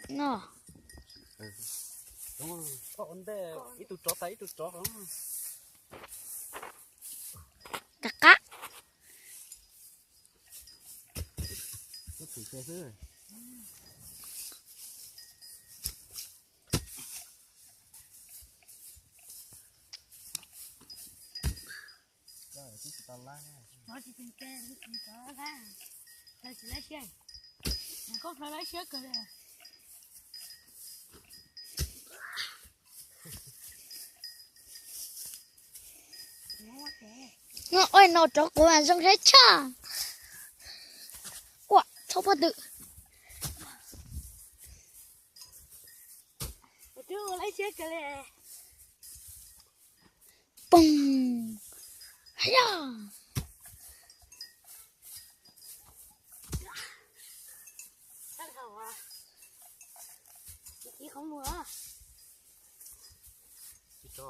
No. Ib tug tsov tas ib tug tsov. Rov qab. Ua no rov quav mas zoo saib tshaj. Ua txhob pob twm. Poog. Haya. Ib qhov muag. Tsis tso.